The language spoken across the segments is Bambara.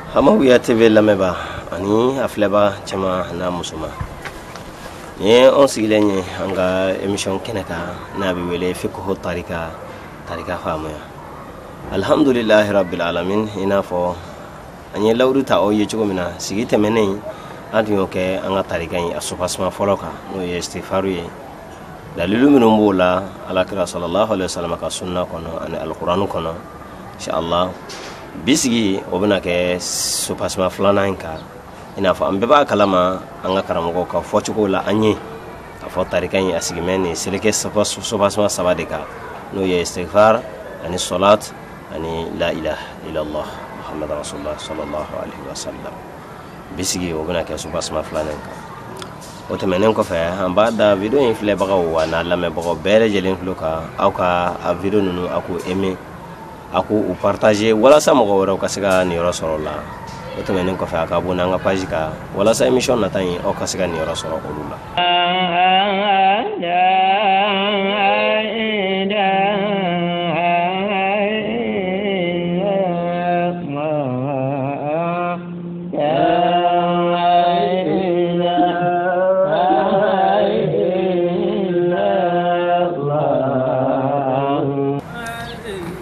Hamawiya TV lamɛnbaa ani a filɛbaa cɛman n'a musoman, nin ye anw sigilen ye an ka émission kɛnɛ kan n'a bɛ wele Fiqhu Tarika, tarika faamuya. Alhamdulilahi rabbil alamin. I n'a fɔ an ye layidu ta aw ye cogo min na sigi tɛmɛnen, an tun y'o kɛ an ka tarika in a soubassement fɔlɔ kan, n'o ye istighfaru ye. Dalilu minnu b'o la Alakira sallallahu alaihi wasallam ka sunna kɔnɔ ani alkuranu kɔnɔ, inshallah bi sigi o bɛna kɛ soubassement filanan in kan. I n'a fɔ an bɛɛ b'a kalama an ka karamɔgɔw ka fɔcogo la an ye k'a fɔ tarika in a sigimɛ nin seleke soubassement saba de kan, n'o ye istighfar ani salat ani la ilaha illallah Muhammad rasulullah sallallahu alaihi wasallam. Bi sigi o bɛna kɛ soubassement filanan kan. O tɛmɛnen kɔfɛ, an b'a da video in filɛbagaw wa n'a lamɛnbagaw bɛɛ lajɛlen tulo kan, aw ka a video ninnu aw k'u aimer, a k'u u partager walasa mɔgɔ wɛrɛw ka se ka niyɔrɔ sɔrɔ o la. O tɛmɛnen kɔfɛ, a ka abonné an ka page kan walasa émission nata in aw ka se ka niyɔrɔ sɔrɔ olu la.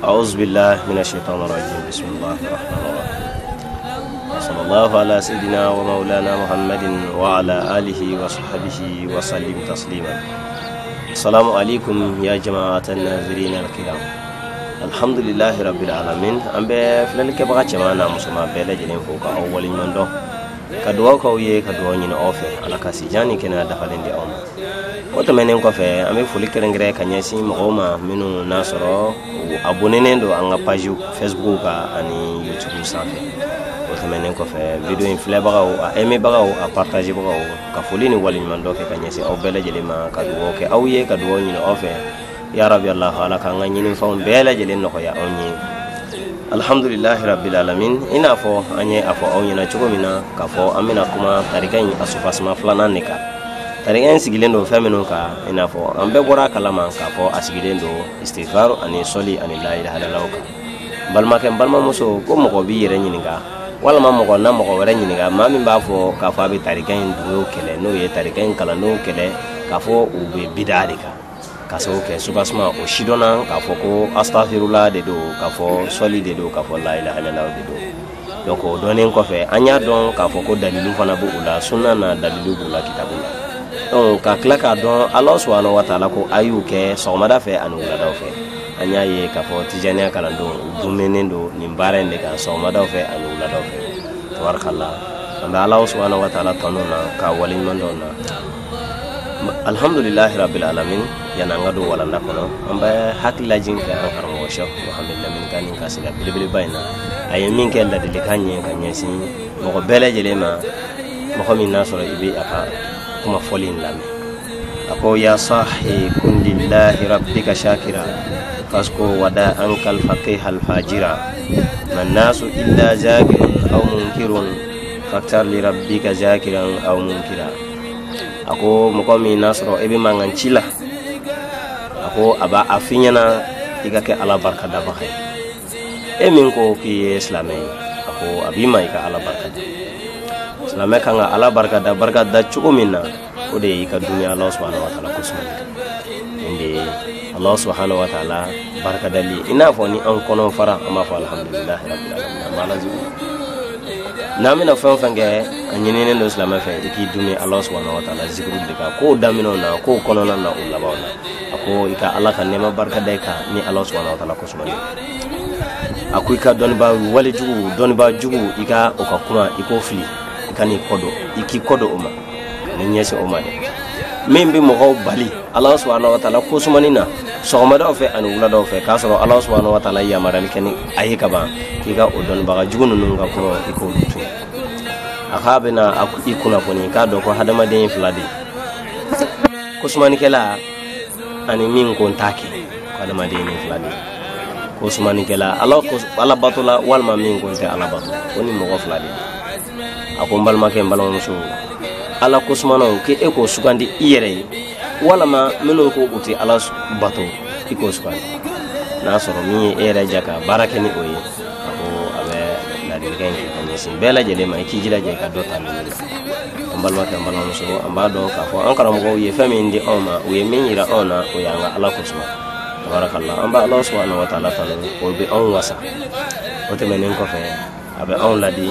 أعوذ بالله من الشيطان الرجيم. بسم الله الرحمن الرحيم. وصلى الله على سيدنا ومولانا محمد وعلى آله وصحبه وسلم تسليما. السلام عليكم يا جماعة الناظرين الكرام. الحمد لله رب العالمين. An bɛ filɛlikɛbaga cɛman n'a musoman bɛɛ lajɛlen fo ka aw waleɲuman dɔn, ka dugawu k'aw ye, ka dugawu ɲini aw fɛ, Ala ka sijan ni kɛnɛya dafalen di aw ma. O tɛmɛnen kɔfɛ, an bɛ foli kɛrɛnkɛrɛn ka ɲɛsin mɔgɔw ma minnu n'a sɔrɔ u abonnenen don an ka page Facebook kan ani YouTube sanfɛ. O tɛmɛnen kɔfɛ, video in filɛbagaw, a aimébagaw, a partagebagaw, ka foli ni waleɲuman dɔ kɛ ka ɲɛsin aw bɛɛ lajɛlen ma, ka dugawu kɛ aw ye, ka dugawu ɲini aw fɛ. Ya rabi Allah, Ala k'an ka ɲinifɛnw bɛɛ lajɛlen nɔgɔya anw ye. Alhamdulilahi rabbil alamin. I n'a fɔ an ye a fɔ aw ɲɛna cogo min na k'a fɔ an bɛna kuma tarika in a soubassement filanan de kan. Tarika in sigilen don fɛn minnu kan, i n'a fɔ an bɛɛ bɔra a kalama k'a fɔ a sigilen don istighfar ani sɔli ani la ilaha illallah kan. Balimakɛ, n balimamuso, ko mɔgɔ b'i yɛrɛ ɲininka walima mɔgɔ na mɔgɔ wɛrɛ ɲininka, maa min b'a fɔ k'a fɔ a bɛ tarika in dungew kɛlɛ, n'o ye tarika in kalandenw kɛlɛ, k'a fɔ u bɛ bidaa de kan, ka sababu kɛ soubassement o sidɔnna k'a fɔ ko astafirula de don, k'a fɔ sɔli de don, k'a fɔ la ilaha illallah de don. Donc o dɔnnen kɔfɛ, an y'a dɔn k'a fɔ ko dalilu fana b'o la sunna na, dalilu b'u la kitabu la. Donc ka tila k'a dɔn Ala subhanahu wa taala ko a y'u kɛ sɔgɔmada fɛ ani wuladaw fɛ. An y'a ye k'a fɔ tijaniya kalandenw u duminen don nin baara in de kan sɔgɔmadaw fɛ ani wuladaw fɛ. Tabarakala, an bɛ Ala subhanahu wa taala tanu na k'a waleɲuman dɔn na. Alhamdulilahi rabbil alamin. Yanni an ka don walanda kɔnɔ, an bɛ hakililajigin kɛ an karamɔgɔ Cheikh Mohamed Lamine Kane ka sira belebeleba in na. A ye min kɛ ladilikan ye ka ɲɛsin mɔgɔ bɛɛ lajɛlen ma, mɔgɔ min n'a sɔrɔ i bɛ a ka kuma fɔli in lamɛn, a ko: ya sahi kun lillahi rabbika shakira fasko wada anka alfaqih alfajira man nasu illa zakirun aw munkirun faktar li rabbika zakiran aw munkira. A ko mɔgɔ min n'a sɔrɔ i bɛ mankan ci la, a ko a b'a a f'i ɲɛna i ka kɛ Ala barika dabaga ye. E min ko k'i ye silamɛ ye, a ko a b'i ma i ka Ala barika da. Silamɛ kan ka Ala barika da, barika da cogo min na, o de ye i ka dunya Ala subhanahu wa taala kosɔn. Nin de ye Ala subhanahu wa taala barikadali. I n'a fɔ ni an kɔnɔ fara, an b'a fɔ alhamdulilahi rabbil alamin, an b'a ala zikuru. N'an bɛna fɛn o fɛn kɛ, a ɲininen don silamɛ fɛ i k'i dumi Ala subhanahu wa taala zikuru de kan, kow daminɛw na, kow kɔnɔna na, o labanw na. A ko i ka Ala ka nɛɛma barika da i kan ni Ala subhanahu wa taala kosɔn. A ko i ka dɔnnibaa walejugu, dɔnnibaa jugu, i ka o ka kuma i k'o fili, i ka n'i kɔ don, i k'i kɔ don o ma, ka n'i ɲɛsin o ma dɛ. Min bɛ mɔgɔw bali Ala subhanahu wa taala kosumani na sɔgɔmadaw fɛ ani wuladaw fɛ, k'a sɔrɔ Ala subhanahu wa taala yamaruyali kɛ ni a ye ka ban, k'i ka o dɔnnibaga jugu ninnu ka kuma i k'olu to yen. A k'a bɛna i kunnafoni k'a dɔn ko hadamaden ye fila de ye, kosumanikɛla ani min ko n t'a kɛ. Ko hadamaden ye fila de ye, kosumanikɛla Ala batola walima min ko n tɛ Ala bato, ko ni mɔgɔ fila de ye. A ko n balimakɛ, n balimamuso, Ala kosumanaw k'e k'o sugandi i yɛrɛ ye, walama minnu ko u tɛ Ala bato, i k'o sugandi n'a sɔrɔ min ye e yɛrɛ ja ka baara kɛ ni o ye. A ko a bɛ ladilikan in kɛ ka ɲɛsin ɲɛsin bɛɛ lajɛlen ma. I k'i jilaja i ka dɔ ta ninnu na. An balimakɛ, an balimamuso, an b'a dɔn k'a fɔ an karamɔgɔw ye fɛn min di anw ma, u ye min yira anw na, o y'an ka Ala kosuma. Tabarakallah, an b'a Ala subhanahu wa ta'ala tanu, o bɛ anw wasa. O tɛmɛnen kɔfɛ, a bɛ anw ladi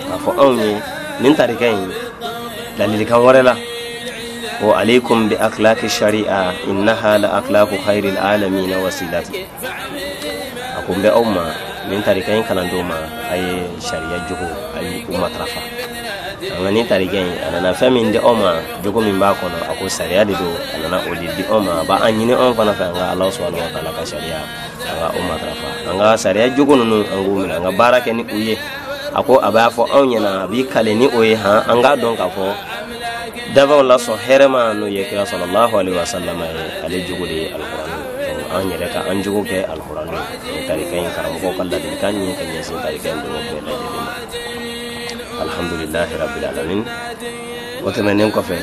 k'a fɔ anw ye nin tarika in ladilikan wɛrɛ la ko alaikum bi akhlaqi shari'a innaha la akhlaqu khairil alamin wasilati. A ko n bɛ aw ma nin tarika in kalandenw ma, a ye sariya jogo, a ye u matarafa. An ka nin tarika in, a nana fɛn min di aw ma, jogo min b'a kɔnɔ, a ko sariya de don. A nana o de di anw ma. A b'an ɲini anw fana fɛ, an ka Ala subhanahu wa ta'ala ka sariya, an ka o matarafa, an ka sariya jogo ninnu, an k'u minɛ, an ka baara kɛ ni u ye. A ko a b'a fɔ anw ɲɛna, a b'i kale ni o ye han, an k'a dɔn k'a fɔ danfɛnw lasɔn hɛrɛma n'o ye kira sallallahu alaihi wasallam ye, ale jogo de ye alikuranɛ. Donc an yɛrɛ ka an jogo kɛ alikuranɛ ye. Tarika in karamɔgɔw ka ladilikan ye ka ɲɛsin tarika in dɔgɔ bɛɛ lajɛlen ma. Alhamdulilahi rabbil alamin. O tɛmɛnen kɔfɛ,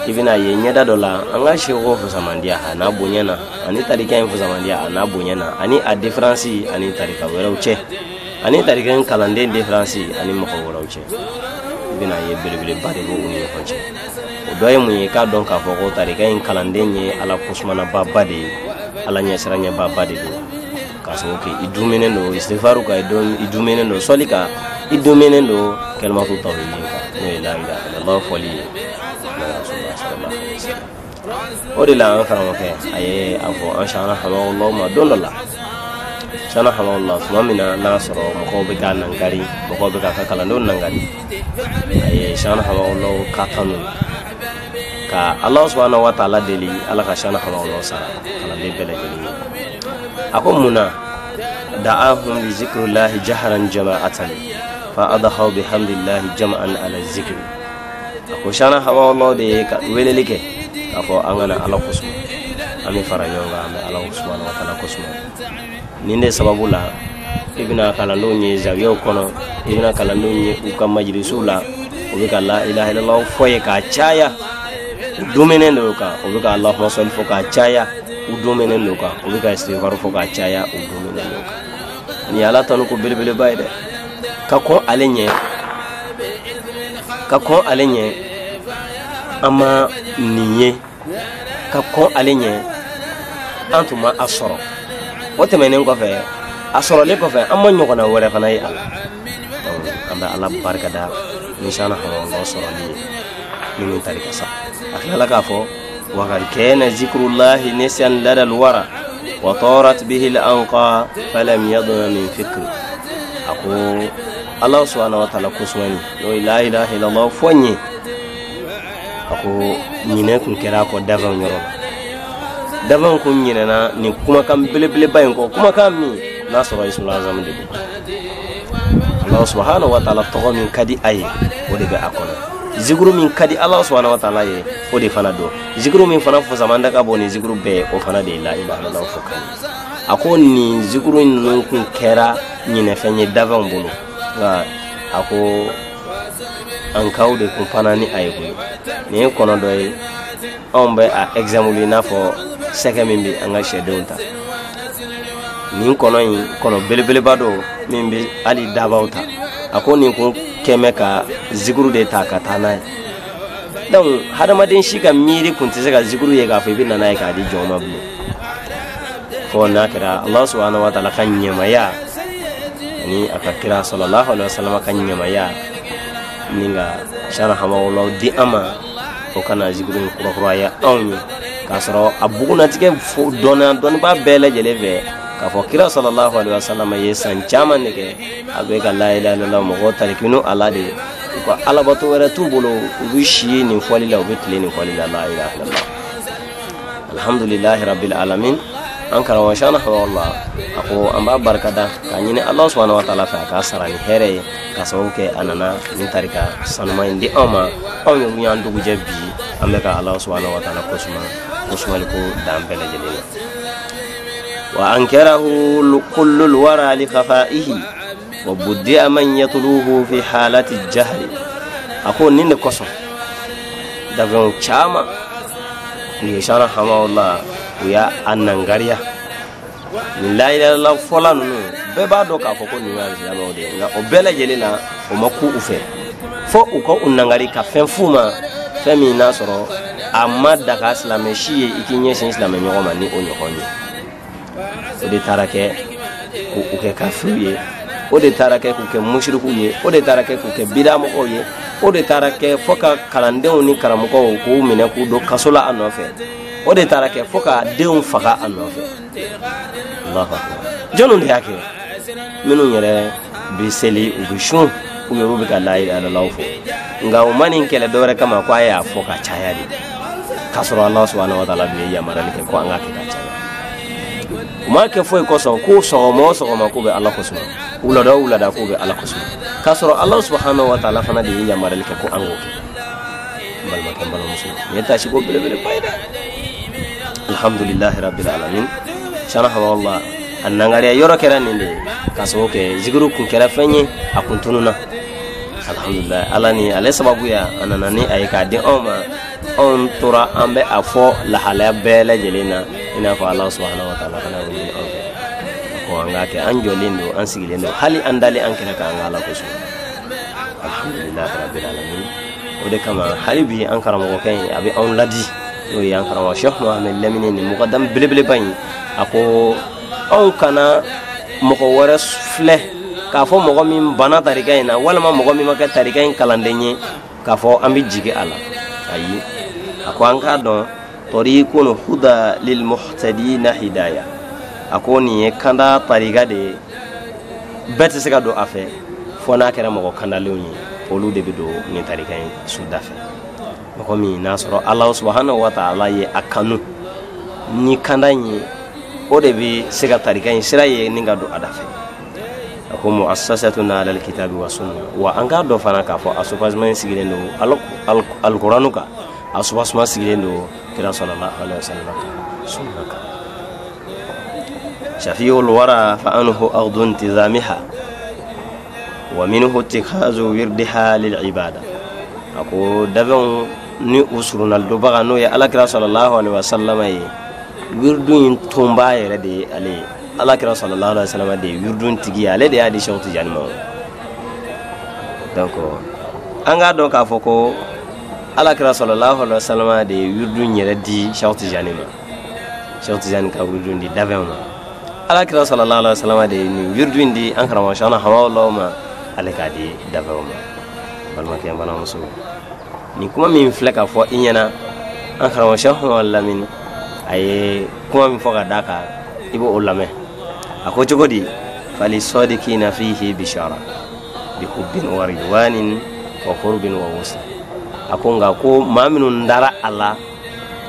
i bɛna ye ɲɛda dɔ la, an ka seko fusamandiya a n'a bonya na, ani tarika in fusamandiya a n'a bonya na, ani a différence ani tarika wɛrɛw cɛ, ani tarika in kalanden différence ani mɔgɔ wɛrɛw cɛ, i bɛna ye belebeleba de b'u ni ɲɔgɔn cɛ. O dɔ ye mun ye? K'a dɔn k'a fɔ ko tarika in kalanden ye Ala kosumanababa de ye, Ala ɲɛsiranɲɛbaba de don, k'a sababu kɛ i duminen don istighfaru kan, i duminen don sɔli kan, i duminen don kalimatu tawhid kan, n'o ye la ilaha illallah fɔli ye. O de la an karamɔgɔkɛ a ye a fɔ an shana hamawula ma don dɔ la, shana hamawula, tuma min na n'a sɔrɔ mɔgɔw bɛ k'a nankari, mɔgɔw bɛ k'a ka kalandenw nankari, a ye shana hamawula ka tanu ka Ala subhanahu wa ta'ala deli Ala ka shana hamawula sara kalanden bɛɛ lajɛlen ye. A ko mun na da'ahum li zikrillahi jahran jama'atan fa adhaw bihamdillahi jam'an ala zikri. A ko shana hamawula de ye ka weleli kɛ k'a fɔ an kana Ala kosuma, an bɛ fara ɲɔgɔn kan, an bɛ Ala subhanahu wa ta'ala kosuma. Nin de sababu la i bɛna kalandenw ye zawiyaw kɔnɔ, i bɛna kalandenw ye u ka majilisiw la, u bɛ ka la ilaha illallah fɔ ye k'a caya, u duminen don kan, u bɛ ka Allahumma salli fɔ k'a caya, u duminen don kan, u bɛ ka istighfar fɔ k'a caya, u duminen don kan. Nin ye Ala tanu ko belebeleba ye dɛ, ka kɔn ale ɲɛ, ka kɔn ale ɲɛ, an ma nin ye, ka kɔn ale ɲɛ, an tun ma a sɔrɔ. O tɛmɛnen kɔfɛ, a sɔrɔlen kɔfɛ, an ma ɲɔgɔnna wɛrɛ fana ye a la. An bɛ Ala barikada ni shana hamawula sɔrɔli ye ni nin tarika sa. A tilala k'a fɔ wakad kana zikrullahi nisyan lada alwara wa tarat bihi al-anqa falam yadna min fikri. A ko Ala subhanahu wa ta'ala kosumani n'o ye la ilaha illallah fɔ n ye, a ko ɲinɛ kun kɛra a kɔ danfɛnw yɔrɔ la, danfɛnw kun ɲinɛna nin kumakan belebeleba in kɔ, kumakan min n'a sɔrɔ ismul azam de don. Allah subhanahu wa ta'ala tɔgɔ min ka di a ye, o de bɛ a kɔnɔ. Zikuru min ka di Allah subhanahu wa ta'ala ye, o de fana don. Zikuru min fana fusamanda ka bon ni zikuru bɛɛ ye, o fana de ye la ilaha illallah fɔ kan ye. A ko nin zikuru ninnu kun kɛra ɲinɛfɛn ye danfɛnw bolo, nka a ko ankaw de kun fana ni a ye koyi. Nin ye kɔnɔ dɔ ye, anw bɛ a exemple i n'a fɔ sɛgɛ min bɛ an ka sɛdenw ta. Nin kɔnɔ in, kɔnɔ belebeleba don min bɛ hali dabaw ta. A ko nin kun kɛmɛ ka zikuru de ta ka taa n'a ye. Donc hadamaden si ka miiri kun tɛ se ka zikuru ye k'a fɔ i bɛ na n'a ye k'a di jɔn ma bilen, fo n'a kɛra Allah subhanahu wa ta'ala ka ɲɛmaya ani a ka kira sallallahu alaihi wasallam ka ɲɛmaya ni ka shana hamawula di an ma, o kana zikuru in kurakuraya anw ye, k'a sɔrɔ a bugunatigɛ dɔnna dɔnnibaa bɛɛ lajɛlen fɛ k'a fɔ kira sallallahu alaihi wasallam ye san caman de kɛ a bɛ ka la ilaha illallah mɔgɔw tarikinu ala de ye. U ka alabato wɛrɛ t'u bolo, u bɛ si nin fɔli la, u bɛ tile nin fɔli la, la ilaha illallah. Alhamdulillahi rabbil alamin. An karamɔgɔ shana hamawula a ko an b'a barikada k'a ɲini Ala subhanahu wa ta'ala fɛ a k'a sara ni hɛrɛ ye, k'a sababu kɛ a nana nin tarika sanuma in di anw ma. Anw yɛrɛ y'an dugujɛ bi, an bɛ ka Ala subhanahu wa ta'ala kosuma kosumali ko dan bɛɛ lajɛlen na. Wa ankarahu kullul wara li khafaihi wa buddi'a man yatluhu fi halati jahli. A ko nin de kosɔn danfɛnw caman u ye shana hamawula u y'a nangariya. Nin la ilaha illallah fɔla ninnu bɛɛ b'a dɔn k'a fɔ ko nin ye alisilamɛw de ye, nka o bɛɛ lajɛlen na o ma ku u fɛ fo u ka u nangari ka fɛn f'u ma, fɛn min n'a sɔrɔ a ma daga silamɛ si ye i k'i ɲɛsin silamɛ ɲɔgɔn ma ni o ɲɔgɔn ye. O de taara kɛ k'u kɛ kafiriw ye, o de taara kɛ k'u kɛ musirikuw ye, o de taara kɛ k'u kɛ bidamɔgɔw ye, o de taara kɛ fo ka kalandenw ni karamɔgɔw k'u minɛ k'u don kaso la a nɔfɛ, o de taara kɛ fo ka denw faga a nɔfɛ. Allahu akbar. Jɔnniw de y'a kɛ? Minnu yɛrɛ bɛ seli, u bɛ sun, u yɛrɛ bɛ ka la ilaha illallah fɔ, nka u ma nin kɛlɛ dɔwɛrɛ kama ko a y'a fɔ ka caya de, k'a sɔrɔ Allah subhanahu wa ta'ala dun ye yamaruyali kɛ ko an k'a kɛ ka caya. U m'a kɛ foyi kosɔn ko sɔgɔma o sɔgɔma k'u bɛ Ala kosuma, wulada o wulada k'u bɛ Ala kosuma, k'a sɔrɔ Allah subhanahu wa ta'ala fana de ye yamaruyali kɛ ko an k'o kɛ. N balimakɛ, n balimamuso, nin ye taasiko belebeleba ye dɛ. Alhamdulilahi rabbil alamin. Sana hamawula, a nangariya yɔrɔ kɛra nin de ye, k'a sababu kɛ zikiru kun kɛra fɛn ye, a kun tununna. Alhamdulilahi, Ala ni ale sababuya a nana ni a ye k'a di anw ma. Anw tora an bɛ a fɔ lahalaya bɛɛ lajɛlen na, i n'a fɔ Ala subahana wa taala fana y'o ɲini anw fɛ ko an k'a kɛ. An jɔlen don, an sigilen don, hali an dalen an kɛrɛ kan, an ka Ala kosuma. Alhamdulilahi rabbil alamin. O de kama hali bi an karamɔgɔkɛ in a bɛ anw ladi, n'o ye an karamɔgɔ Cheikh Mohamed Lamine, nin mukadamu belebeleba in, a ko anw kana mɔgɔ wɛrɛ filɛ k'a fɔ mɔgɔ min banna tarika in na, walima mɔgɔ min ma kɛ tarika in kalanden ye, k'a fɔ an bɛ jigin a la. Ayi, a ko an k'a dɔn tariqun huda lil muhtadina hidaya. A ko nin ye kanda tarika de ye, bɛɛ tɛ se ka don a fɛ fo n'a kɛra mɔgɔ kandalenw ye, olu de bɛ don nin tarika in suda fɛ. Mɔgɔ min n'a sɔrɔ Ala subahanahu wa taala ye a kanu ni kanda in ye, o de bɛ se ka tarika in sira ye ni ka don a da fɛ. A ko muassasatun ala alkitabi wa sunna. Wa an k'a dɔn fana k'a fɔ a soubassement in sigilen don alkuranu kan, a soubassement sigilen don kira sallallahu alaihi wasallam kan, sunna kan. Shafi'ul wara fa anhu aghdu intizamiha wa minhu ittikhazu wirdiha lil ibada. A ko dabɛnw ni u surunna donbaga, n'o ye alakira sallallahu alaihi wasallam ye, wirdu in tonba yɛrɛ de ye ale ye. Alakira sallallahu alaihi wasallam de ye wirdu tigi ye, ale de y'a di Cheikh Tijani ma. Donc an k'a dɔn k'a fɔ ko alakira sallallahu alaihi wasallam de ye wirdu in yɛrɛ di Cheikh Tijani ma. Cheikh Tijani ka wirdu in di dabɛnw ma. Alakira sallallahu alaihi wasallam de ye nin wirdu in di an karamɔgɔ Cheikhna Hamawula ma, ale k'a di dabɛnw ma. Balimakɛ, balimamuso, nin kuma min filɛ ka fɔ i ɲɛna, an karamɔgɔ Cheikh Hamawula Lamini a ye kuma min fɔ ka d'a kan, i b'o lamɛn. A ko cogo di? Fali sadiqina fihi bishara bi hubbin wa ridwanin wa qurbin wa wusl. A ko nka ko maa minnu dara a la,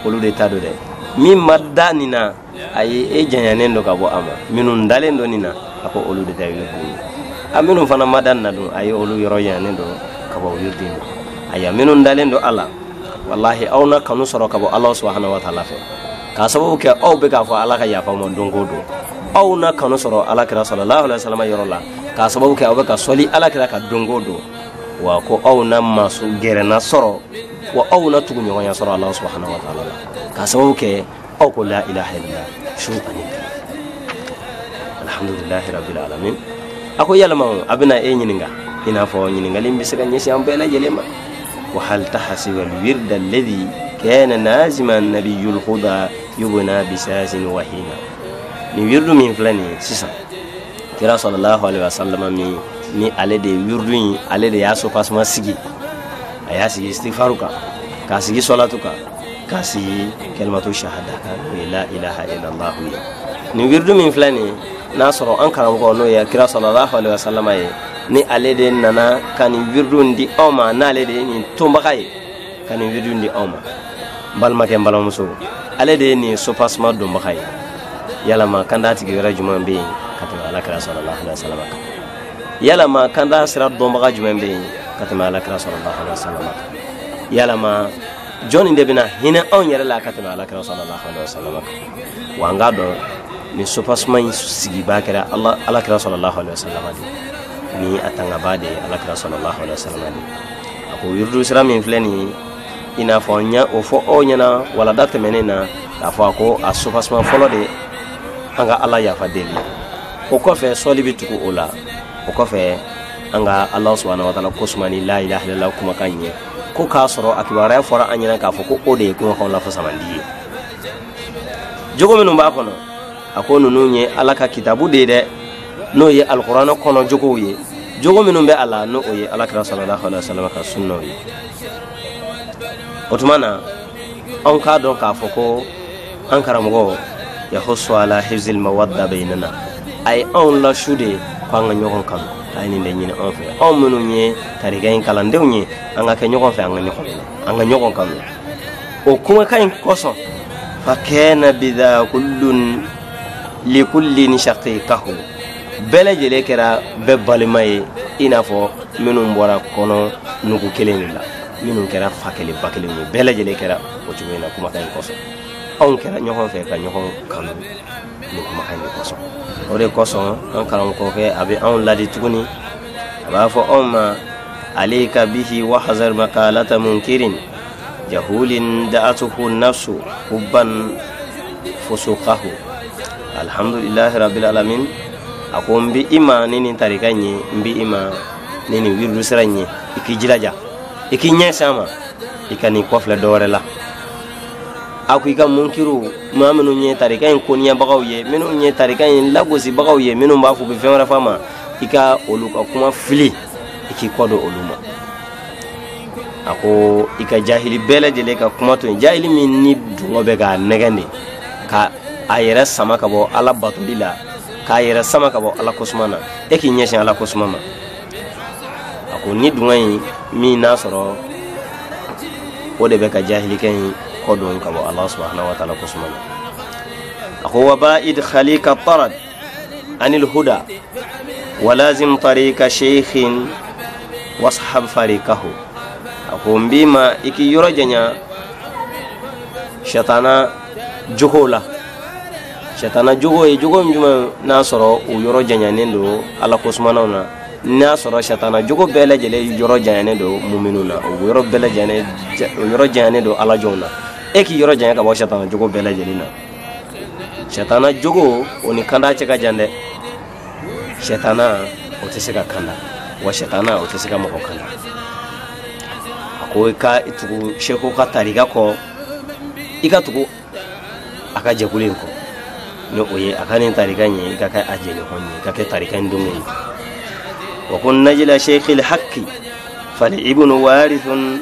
olu de ta don dɛ. Min ma da nin na, ayi, e janyanen don ka bɔ a ma. Minnu dalen don nin na, a ko olu de ta ye wirdu ye. A minnu fana ma da nin na dun, ayi, olu yɔrɔ janyanen don ka bɔ wirdu in ma. Ayiwa, minnu dalen don a la, walahi aw na kanu sɔrɔ ka bɔ Ala subahana wa taala fɛ, k'a sababu kɛ aw bɛ k'a fɔ Ala ka yafa ma don o don. Aw na kanu sɔrɔ Ala kira sallallahu alaihi wasallam yɔrɔ la, k'a sababu kɛ aw bɛ ka sɔli Ala kira ka don o don. Wa ko aw na masu gɛrɛna sɔrɔ, wa aw na tuguɲɔgɔnya sɔrɔ Ala subahana wa taala la, k'a sababu kɛ aw ko la ilaha illallah su ani tile. Alhamdulillahi rabbil alamin. A ko yalama a bɛna e ɲininka, i n'a fɔ ɲininkali in bɛ se ka ɲɛsin an bɛɛ lajɛlen ma. Wa hal tahasiba alwirda alladhi kana nazima nabiyul huda yubna bisasin wahina. Nin wirdu min filɛ nin ye sisan, kira sallallahu alaihi wasallam min ni ale de ye wirdu in, ale de y'a soubassement sigi, a y'a sigi istighfaru kan, k'a sigi sɔlatu kan, k'a sigi kalimatu shahada kan, n'o ye la ilaha illallah ye. Nin wirdu min filɛ nin ye, n'a sɔrɔ an karamɔgɔ n'o ye kira sallallahu alaihi wasallam ye, ni ale de nana ka nin wirdu in di anw ma, n'ale de ye nin tonbaga ye ka nin wirdu in di anw ma, n balimakɛ, n balimamuso, ale de ye nin soubassement donbaga ye. Yalama kanda tigi wɛrɛ jumɛn bɛ yen ka tɛmɛ ala kira sallallahu alaihi wasallam kan? Yalama kanda sira dɔnbaga jumɛn bɛ yen ka tɛmɛ ala kira sallallahu alaihi wasallam kan? Yalama jɔnni de bɛna hinɛ anw yɛrɛ la ka tɛmɛ ala kira sallallahu alaihi wasallam kan? Wa an k'a dɔn nin soubassement in sigibaa kɛra ala kira sallallahu alaihi wasallam de, ni a tangabaa de ye ala kira sallallahu alaihi wasallam de. A ko wirdu sira min filɛ nin ye, i n'a fɔ n y'a o fɔ aw ɲɛna walada tɛmɛnen na, k'a fɔ a ko a soubassement fɔlɔ de an ka Ala yafa deli, o kɔfɛ sɔli bɛ tugu o la, o kɔfɛ An ka Ala subahana wa taala kosuma ni la ilaha illallah kumakan ye, ko k'a sɔrɔ a kibaruya fɔra an ɲɛna k'a fɔ ko o de ye kumakanw la fisamandi ye. Jogo minnu b'a kɔnɔ, a ko ninnu ye Ala ka kitabu de ye dɛ, n'o ye alikuranɛ kɔnɔ jogow ye. Jogo minnu bɛ a la, n'o ye Ala kira sallallahu alaihi wasallam ka sunnaw ye. O tuma na anw k'a dɔn k'a fɔ ko an karamɔgɔ yahusu ala hifzil mawadda bainana, a ye anw lasu de ko an ka ɲɔgɔn kanu. A ye nin de ɲini anw fɛ, anw minnu ye tarika in kalandenw ye, an ka kɛ ɲɔgɔn fɛ, an ka ɲɔgɔn minɛ, an ka ɲɔgɔn kanu. O kumakan in kosɔn, fa kana bidha kullun likullin shaqiqahu, bɛɛ lajɛlen kɛra bɛɛ balima ye, i n'a fɔ minnu bɔra kɔnɔ nugu kelen de la, minnu kɛra fa kelen ba kelen ye, bɛɛ lajɛlen kɛra o cogo in na kumakan in kosɔn. Anw kɛra ɲɔgɔn fɛ ka ɲɔgɔn kanu nin kumakan in de kosɔn. O de kosɔn an karamɔgɔkɛ a bɛ anw ladi tuguni, a b'a fɔ anw ma alayka bihi wahzar maqalata munkirin jahulin da'atuhu nafsu hubban fusuqahu. Alhamdulillahi rabbil alamin. A ko n bɛ i ma ni nin tarika in ye, n bɛ i ma ni nin wirdu sira in ye, i k'i jilaja, i k'i ɲɛsin a ma, i ka n'i kɔfilɛ dɔ wɛrɛ la. A ko i ka munkiru, maa minnu ye tarika in koniyabagaw ye, minnu ye tarika in lagosibagaw ye, minnu b'a fɔ u bɛ fɛn wɛrɛ f'a ma, i ka olu ka kuma fili, i k'i kɔ don olu ma. A ko i ka jahili bɛɛ lajɛlen ka kuma to yen, jahili min ni dungɔ bɛ k'a nɛgɛn de ka a yɛrɛ sama ka bɔ Ala batoli la, k'a yɛrɛ sama ka bɔ Ala kosuma na, e k'i ɲɛsin Ala kosuma ma. A ko ni dungɔ in min n'a sɔrɔ o de bɛ ka jahilikɛ in kɔ don ka bɔ Ala subahana wa taala kosuma na. A ko wa ba'id khalika tarad anil huda walazim tarika sheikhin washab farikahu. A ko n b'i ma i k'i yɔrɔ janya shatana jogo la. Shatana jogo ye jogo jumɛn n'a sɔrɔ o yɔrɔ janyanen don Ala kosumanaw na, n'a sɔrɔ shatana jogo bɛɛ lajɛlen yɔrɔ janyanen don muminu na, o yɔrɔ bɛɛ lajɛlen o yɔrɔ janyanen don Ala jɔnw na, e k'i yɔrɔ janya ka bɔ shatana jogo bɛɛ lajɛlen na. Shatana jogo o ni kanda cɛ ka jan dɛ. Shatana o tɛ se ka kanda, wa shatana o tɛ se ka mɔgɔ kanda. A ko i ka tugu seko ka tarika kɔ, i ka tugu a ka jɛkulu in kɔ, ni o ye a ka nin tarika in ye, i ka kɛ a jɛɲɔgɔn ye, i ka kɛ tarika in dongo ye. Wa kun najila sheikhil haqqi fal ibnu warithun.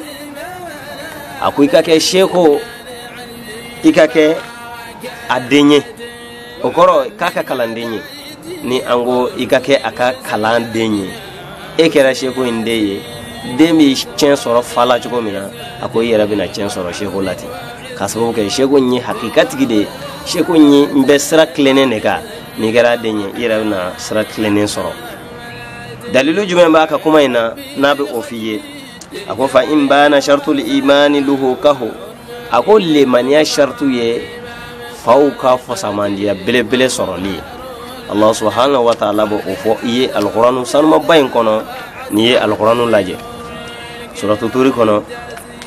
A ko i ka kɛ seko, i ka kɛ a den ye, o kɔrɔ k'a ka kalanden ye. Ni an ko i ka kɛ a ka kalanden ye, e kɛra seko in den ye, den bɛ tiɲɛ sɔrɔ fa la cogo min na, a ko i yɛrɛ bɛna tiɲɛ sɔrɔ seko la ten, k'a sababu kɛ seko in ye hakikatigi de ye, seko in ye n bɛ sira tilennen de kan. N'i kɛra den ye, i yɛrɛ bɛna sira tilennen sɔrɔ. Dalilu jumɛn b'a ka kuma in na n'a bɛ o f'i ye? A ko fa in bana shartul imani luhukahu. A ko lemaniya shartu ye faw ka fasamandiya belebele sɔrɔli ye. Allah subhanahu wa ta'ala b'o fɔ i ye alkuranu sanumaba in kɔnɔ. N'i ye alkuranu lajɛ suratu turi kɔnɔ,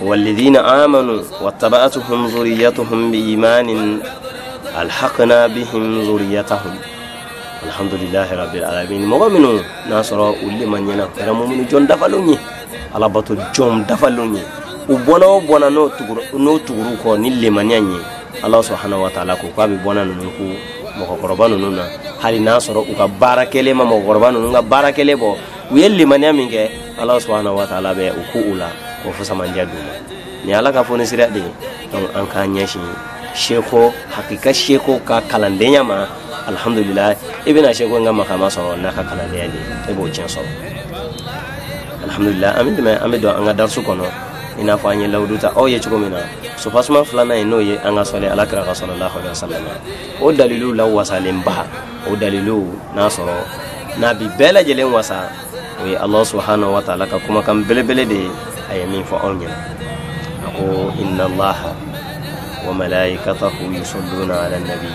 walladhina amanu wattaba'atuhum zuriyatuhum biimanin alhaqna bihim zuriyatahum. Alhamdulillahi rabbil alamin. Mɔgɔ minnu n'a sɔrɔ u limaniya kɛra muminu jɔn dafalenw ye, ala bato jɔn dafalenw ye, u bɔnna o bɔnna n'o tuguru kɔ ni limaniya ye, Ala subhanahu wa ta'ala ko k'a bɛ bɔnna ninnu ko mɔgɔkɔrɔba ninnu na, hali n'a sɔrɔ u ka baara kɛlen ma mɔgɔkɔrɔba ninnu ka baara kɛlen bɔ, u ye limaniya min kɛ, Ala subhanahu wa ta'ala bɛ u ko u la k'o fisamandiya d'u ma. Nin Ala ka fonisira de ye. Donc an k'an ɲɛsin seko hakika seko ka kalandenya ma. Alhamdulillah, i bɛna seko n ka makama sɔrɔ n'a ka kalandenya de ye, e b'o tiɲɛ sɔrɔ. Alhamdulillah, an bɛ tɛmɛ, an bɛ don an ka darisu kɔnɔ. I n'a fɔ an ye lawudu ta aw ye cogo min na, sofasuma filanan ye n'o ye an ka sɔli Ala kira ka sallallahu alaihi wasallam, o dalilu la wasalenba, o dalilu n'a sɔrɔ n'a bi bɛɛ lajɛlen wasa, o ye Allah subhanahu wa ta'ala ka kumakan belebele de ye, a ye min fɔ anw ɲɛna. A ko inna Allaha wa malaikatahu yusalluna ala nabi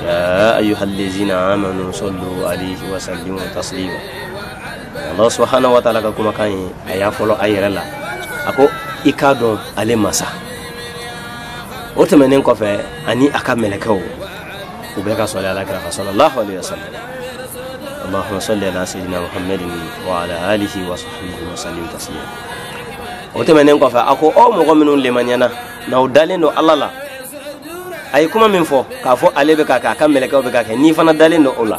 ya ayyuhallazina amanu sallu alayhi wa sallimu taslima. Allah subhanahu wa ta'ala ka kumakan ye, a y'a fɔlɔ a yɛrɛ la, a ko i k'a dɔn ale masa. O tɛmɛnen kɔfɛ, ani a ka mɛlɛkɛw u bɛɛ ka sɔli Ala kira kan sallallahu alaihi wasallam. Allahumma salli ala sayyidina Muhammadin wa ala alihi wa sahbihi wa sallim taslima. O tɛmɛnen kɔfɛ, a ko aw mɔgɔ minnu lemaniyana, n'aw dalen don Ala la, a ye kuma min fɔ k'a fɔ ale bɛ k'a kɛ, a ka mɛlɛkɛw bɛ k'a kɛ, n'i fana dalen don o la,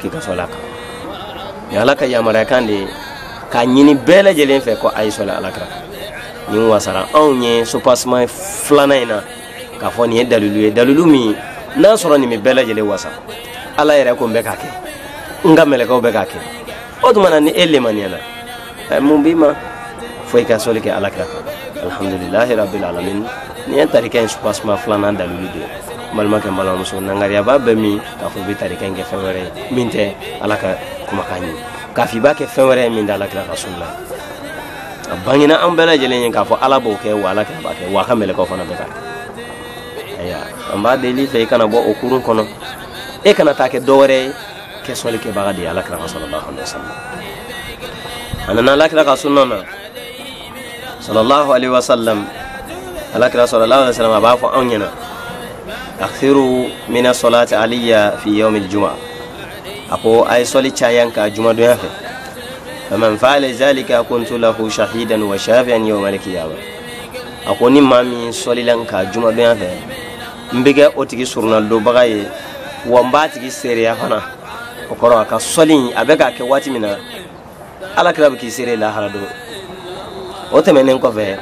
k'i ka sɔli a kan. Nin Ala ka yamaruyakan de ye k'a ɲini bɛɛ lajɛlen fɛ ko a ye sɔli Ala kira kan. Nin wasara anw ye soubassement filanan in na k'a fɔ nin ye dalilu ye, dalilu min n'a sɔrɔ nin bɛ bɛɛ lajɛlen wasa. Ala yɛrɛ ko n bɛ k'a kɛ, n ka mɛlɛkɛw bɛ k'a kɛ. O tuma na, ni e lemaniyana, mun b'i ma fo i ka sɔli kɛ Ala kira kan? Alhamdulilahi rabbil alamin. Nin ye tarika in soubassement filanan dalilu de ye. N balimakɛ, n balimamuso, nangariyaba bɛ min k'a fɔ i bɛ tarika in kɛ fɛn wɛrɛ ye min tɛ Ala ka kumakan ye, k'a fɔ i b'a kɛ fɛn wɛrɛ ye min tɛ Ala kira ka sunna ye. A bangena an bɛɛ lajɛlen ye k'a fɔ Ala b'o kɛ, wa Ala kira b'a kɛ, wa a ka mɛlɛkɛw fana bɛ k'a kɛ. Ayiwa, an b'a deli fɛ, i kana bɔ o kurun kɔnɔ, e kana taa kɛ dɔ wɛrɛ ye, kɛ sɔli kɛbaga de ye Ala kira kan sallallahu alaihi wasallam. A nana Ala kira ka sunna na sallallahu alaihi wasallam. Ala kira sallallahu alaihi wasallam a b'a fɔ anw ɲɛna: akthiru mina salati alayya fi yawmil juma. A ko a ye sɔli caya n kan jumadonya fɛ. Faman fa'ala zalika kuntu lahu shahidan wa shafi'an yawmal qiyamah. A ko ni maa min sɔlila n kan jumadonya fɛ, n bɛ kɛ o tigi surunalidonbaga ye, wa n b'a tigi seereya fana. O kɔrɔ, a ka sɔli a bɛ k'a kɛ waati min na, Ala kira bɛ k'i seere lahara don. O tɛmɛnen kɔfɛ,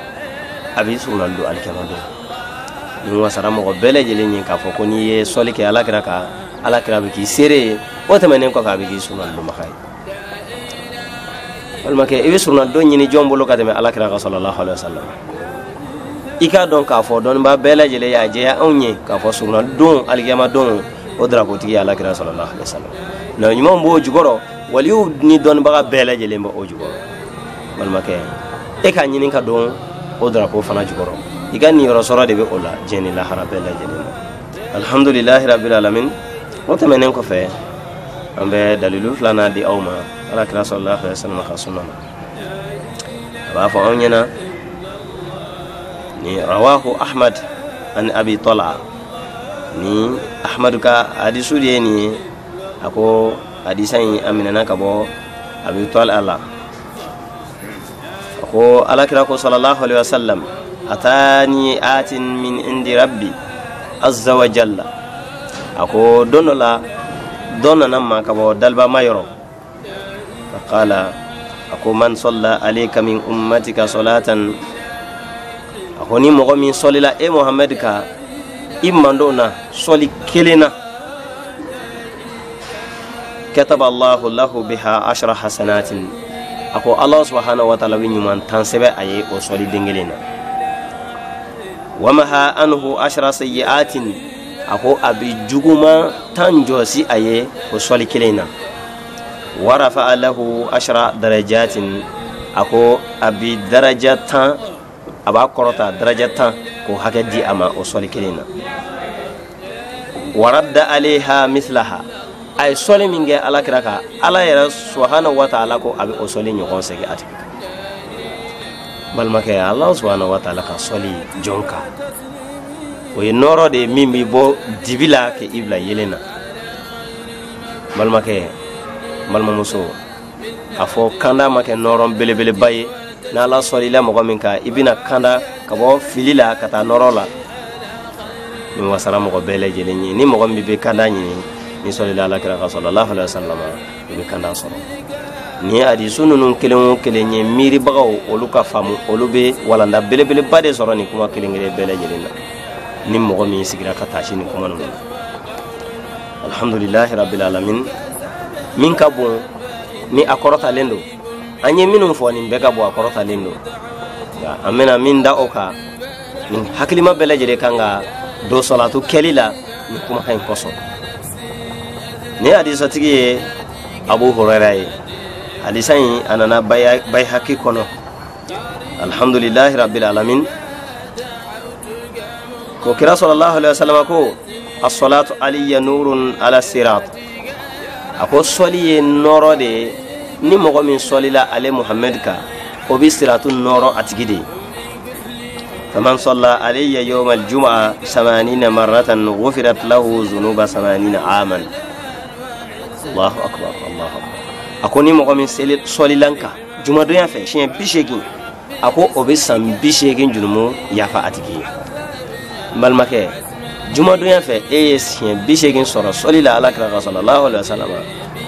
a b'i surunalidon alikiyama don. Nin wasara mɔgɔ bɛɛ lajɛlen ye k'a fɔ ko n'i ye sɔli kɛ Ala kira kan, Ala kira bɛ k'i seere ye. O tɛmɛnen kɔfɛ, a bɛ k'i surunalidonbaga ye. Balimakɛ, i bɛ surunalidon ɲini jɔn bolo ka tɛmɛ Ala kira kan sallallahu alaihi wasallam? I k'a dɔn k'a fɔ dɔnnibaa bɛɛ lajɛlen y'a jɛya anw ye k'a fɔ surunalidon alikiyama don, o darapotigi ye Ala kira sallallahu alaihi wasallam. Na ɲumanw b'o jukɔrɔ, waliw ni dɔnnibaga bɛɛ lajɛlen bɛ o jukɔrɔ. Balimakɛ, e k'a ɲini ka don o darapo fana jukɔrɔ, i ka niyɔrɔ sɔrɔ de bɛ o la diɲɛ ni lahara bɛɛ lajɛlen na. Alhamdulilahi rabbil alamin. O tɛmɛnen kɔfɛ, an bɛ dalilu filanan di aw ma Ala kira sallallahu alaihi wasallam ka sunna na. A b'a fɔ anw ɲɛna ni rawahu Ahmad an Abi Talha. Ni Ahmadu ka hadisu de ye nin ye. A ko hadisa in a minɛna ka bɔ Abi Talha la. A ko Ala kira ko sallallahu alaihi wasallam: atani atin min indi rabbi azza wa jalla. A ko don dɔ la, dɔ nana ma ka bɔ dalibama yɔrɔ. Faqala, a ko: man salla alayka min ummatika salatan. A ko ni mɔgɔ min sɔlila e Muhamɛd ka i mandon na sɔli kelen na, kataba Allahu lahu biha ashra hasanatin. A ko Allah subhanahu wa ta'ala bɛ ɲuman 10 sɛbɛn a ye o sɔli den kelen na. Wamaha anhu ashra sayyi'atin. A ko a bɛ juguman 10 jɔsi a ye o sɔli kelen na. Warafa'a lahu ashra darajatin. A ko a bɛ daraja 10, a b'a kɔrɔta daraja 10 k'o hakɛ di a ma o sɔli kelen na. Waradda alayha mislaha. A ye sɔli min kɛ Ala kira kan, Ala yɛrɛ subhanahu wa ta'ala ko a bɛ o sɔli ɲɔgɔn segin a tigi kan. Balimakɛ, Ala subhanahu wa ta'ala ka sɔli jɔn kan, o ye nɔɔrɔ de ye min bɛ bɔ dibi la k'i bila yelen na. Balimakɛ, balimamuso, a fɔ kanda ma kɛ nɔɔrɔ belebeleba ye. N'Ala sɔlila mɔgɔ min kan, i bɛna kanda ka bɔ fili la ka taa nɔɔrɔ la. Nin wasara mɔgɔ bɛɛ lajɛlen ye. Ni mɔgɔ min bɛ kanda ɲini, ni sɔlila Ala kira kan sallallahu alaihi wasallam, i bɛ kanda sɔrɔ. Nin hadisu ninnu kelen o kelen ye, miiribagaw olu ka faamu, olu bɛ walanda belebeleba de sɔrɔ nin kuma kelen kelen bɛɛ lajɛlen na, ni mɔgɔ min sigira ka taasi nin kuma ninnu na. Alhamdulilahi rabbil alamin. Min ka bon ni a kɔrɔtalen don, an ye minnu fɔ, nin bɛɛ ka bon, a kɔrɔtalen don. Nka an bɛna min da o kan, nin hakilima bɛɛ lajɛlen kan ka don sɔlatu kɛli la nin kumakan in kosɔn. Nin hadisatigi ye Abu Hurayra ye. Hadisa in a nana Bayhaki kɔnɔ. Alhamdulilahi rabbil alamin. Ko kira sallallahu alaihi wasallam ko: as-salatu alayya nurun ala sirat. A ko sɔli ye nɔɔrɔ de ye. Ni mɔgɔ min sɔlila ale Muhamɛd kan, o bɛ siratu nɔɔrɔ a tigi de ye. Faman salla alayya yawma al-jum'a samanina marratan ghufirat lahu zunuba samanina aman. Allahu akbar, Allahu akbar. A ko ni mɔgɔ min sɔlila n kan jumadonya fɛ siɲɛ 80, a ko o bɛ san 80 jurumu yafa a tigi ye. N balimakɛ, jumadonya fɛ e ye siɲɛ 80 sɔrɔ sɔli la ala kira kan sallallahu alaihi wasallam,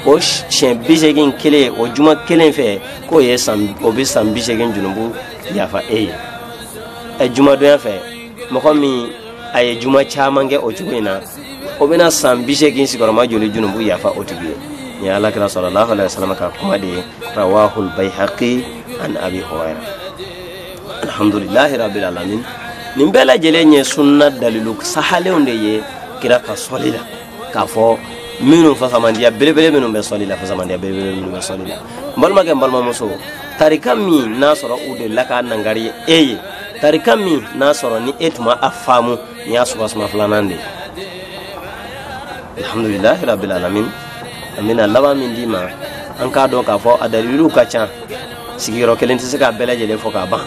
o siɲɛ 80 kelen, o juma kelen fɛ, k'o ye san, o bɛ san 80 jurumu yafa e ye. Ɛ, jumadonya fɛ mɔgɔ min a ye juma caman kɛ o cogo in na, o bɛna san 80 sigiyɔrɔma joli junubu yafa o tigi ye? Nin ye ala kira sallallahu alaihi wasallam ka kuma de ye. Rawahul Bayhaqi an Abi Huraira. Alhamdulillahi rabbil alamin. Nin bɛɛ lajɛlen ye sunna dalilu sahalenw de ye kira ka sɔli la, k'a fɔ minnu fasamandiya belebele minnu bɛ sɔli la, fasamandiya belebele minnu bɛ sɔli la. N balimakɛ, n balimamuso, tarika min n'a sɔrɔ u delila k'a nangari e ye, tarika min n'a sɔrɔ ni e tun ma a faamu, nin y'a subasuma filanan de ye. Alhamdulilahi rabbil alamin. An bɛna laban min d'i ma, an k'a dɔn k'a fɔ a daliluw ka ca, sigiyɔrɔ kelen tɛ se k'a bɛɛ lajɛlen fɔ k'a ban,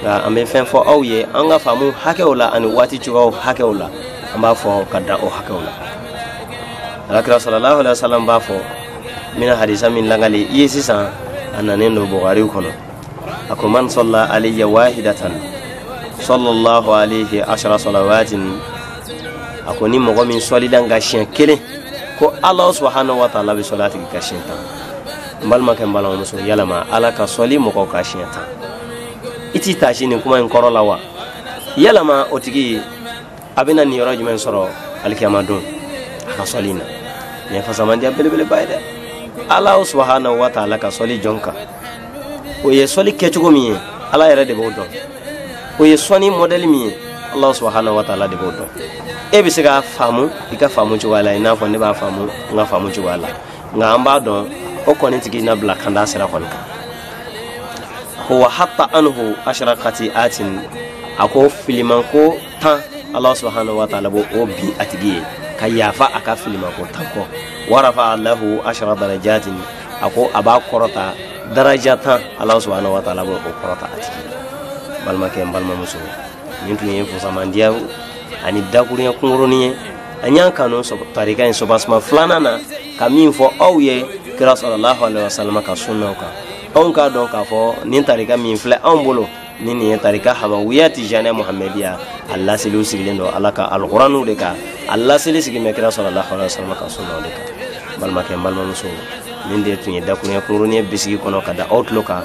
nka an bɛ fɛn fɔ aw ye an ka faamu hakɛw la ani waati cogoyaw hakɛw la, an b'a fɔ ka dan o hakɛw la. Alakira sallallahu alaihi wasallam b'a fɔ, n bɛna hadisa min lakali i ye sisan, a nanen don Bukhari kɔnɔ. A ko man salla alayya wahidatan sallallahu alayhi ashra salawatin. A ko ni mɔgɔ min sɔlila n kan siɲɛ kelen, ko Ala subhanahu wa ta'ala bɛ sɔli a tigi kan siɲɛ 10. N balimakɛ, n balimamuso, yalama Ala ka sɔli mɔgɔw kan siɲɛ 10, i t'i taasi nin kuma in kɔrɔ la wa? Yalama o tigi a bɛna nin yɔrɔ jumɛn sɔrɔ alikiyama don a ka sɔli in na? Nin ye fasamandiya belebeleba ye dɛ. Ala subhanahu wa ta'ala ka sɔli jɔn kan, o ye sɔli kɛcogo min ye, Ala yɛrɛ de b'o dɔn. O ye sɔnni mɔdɛli min ye, Ala subhanahu wa ta'ala de b'o dɔn. E bɛ se k'a faamu i ka faamu cogoya la, i n'a fɔ ne b'a faamu n ka faamu cogoya la, nka an b'a dɔn o kɔni tigi na bila kanda sira kɔni kan. Ko wa hatta anhu ashra khati'atin, a ko filimanko 10, Ala subhanahu wa ta'ala b'o o bin a tigi ye ka yafa a ka filimanko 10 kɔ. Wa rafa'a lahu ashra darajatin, a ko a b'a kɔrɔta daraja 10, Ala subhanahu wa ta'ala b'o kɔrɔta a tigi ye. Balimakɛ, n balimamuso, nin tun ye fusamandiya ani dakuruɲɛ kunkurunin ye an y'an kanu tarika in sobasuma filanan na ka min fɔ aw ye kira sallallahu alaihi wasallam ka sunnaw kan. Anw k'a dɔn k'a fɔ nin tarika min filɛ anw bolo, ni nin ye tarika hamawiya tijaniya muhamadiya, a laseliw sigilen don Ala ka alkuraniw de kan, a laseli sigilen bɛ kira sallallahu alaihi wasallam ka sunnaw de kan. Balimakɛ, n balimamuso, nin de tun ye dakuruɲɛ kunkurunin ye bisigi kɔnɔ ka da aw tulo kan.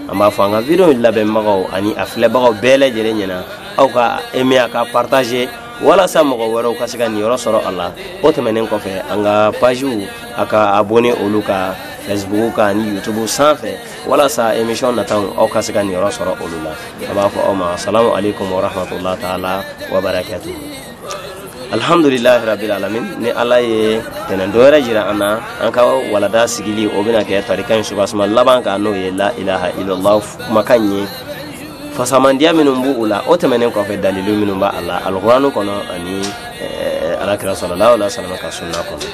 An b'a fɔ an ka video labɛnbagaw ani a filɛbagaw bɛɛ lajɛlen ɲɛna, aw ka aimer, a ka partager, walasa mɔgɔ wɛrɛw ka se ka niyɔrɔ sɔrɔ a la. O tɛmɛnen kɔfɛ, an ka pagew, a ka abonné olu ka Facebook kan ani YouTube sanfɛ, walasa émission nataw aw ka se ka niyɔrɔ sɔrɔ olu la. An b'a fɔ aw ma salamu aleykum wa rahmatulah taala wa barakatuhu. Alhamdulilahi rabbil alamin. Ni Ala ye tɛnɛn dɔ wɛrɛ jira an na, an ka walada sigili o bɛna kɛ tarika in subasuma laban kan, n'o ye la ilaha illallah kumakan ye, fasamandiya minnu b'u la. O tɛmɛnen kɔfɛ, dalilu minnu b'a la alkuranu kɔnɔ ani alakira sallallahu alaihi wasallam ka sunna kɔnɔ.